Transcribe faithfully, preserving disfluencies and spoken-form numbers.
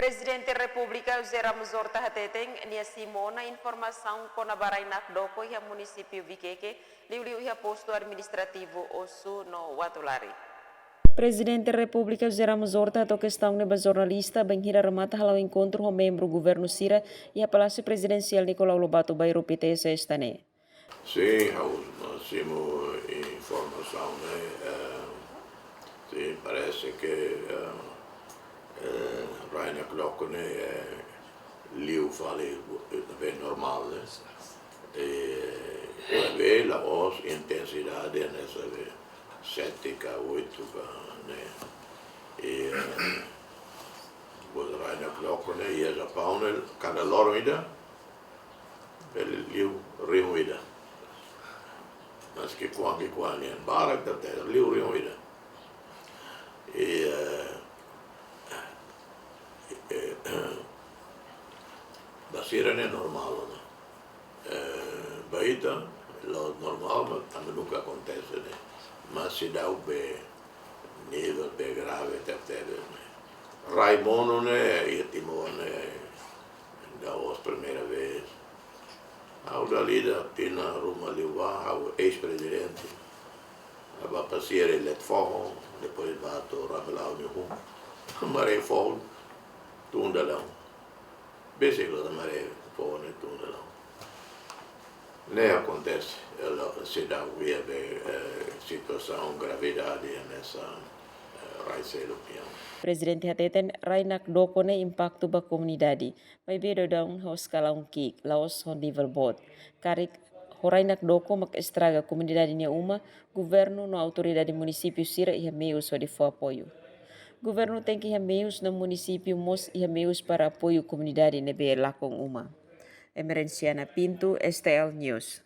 Prezidente Repúblika José Ramos Horta hateten, nia simu ona informasaun kona-ba rai nakdoko iha munisípiu Viqueque, liuliu iha postu administrativu Osu no Uatulari. Prezidente Repúblika José Ramos Horta hato'o kestaun ne'e ba jornalista bainhira remata hala'o enkontru ho membru governu sira iha Palásiu Prezidensiál Nicolau Lobato Bairru, P T S, esta ne'e. Sin, ha'u simu informasaun ne'e, eh, sin, parese ke, eh, eh, rai nakdoko ne'e, eh, liu fali, eh, be normál, eh. Eh, be la'ós intensidade ne'e, sabe, sete ka oitu ka, ne'e. Eh, buat rai nakdoko ne'e, iha Japaun ne'e, kada loron ida, bele liu rihun ida. Maske kuangi kuangi, barak tebes, liu rihun ida. I, eh, eh, ba sira ne'e normál ona. Eh, ba ita, la'ós normál, mas tanba nunka akontese ne'e. Mas seidauk be nivel be grave tebetebes ne'e. Rai monu ne'e, iha Timor ne'e, la'ós primeira vez. Ha'u dala ida, tinan ruma liubá, ha'u eis-prezidente. Ha'u bá pasiar iha Letefoho, depois bá to'o Ramelau nia hun. Maree foho, tun dadaun. Besik loos maree foho ne'e tun dadaun. Ne'e akontese, ela seidauk iha be, eh, situasaun gravidade hanesan, eh, rai seluk nian. Prezidente hateten, rai nakdoko ne'e impaktu ba komunidade, maibé daudaun ho eskalaun ki'ik, la'ós ho nivel boot. Karik ho rai nakdoko mak estraga komunidade nia uma, governu no autoridade munisípiu sira iha meius hodi fó apoiu. Governu tenke iha meius no munisípiu mós iha meius para apoiu komunidade ne'ebé lakon uma. Emerenciana Pinto, S T L News.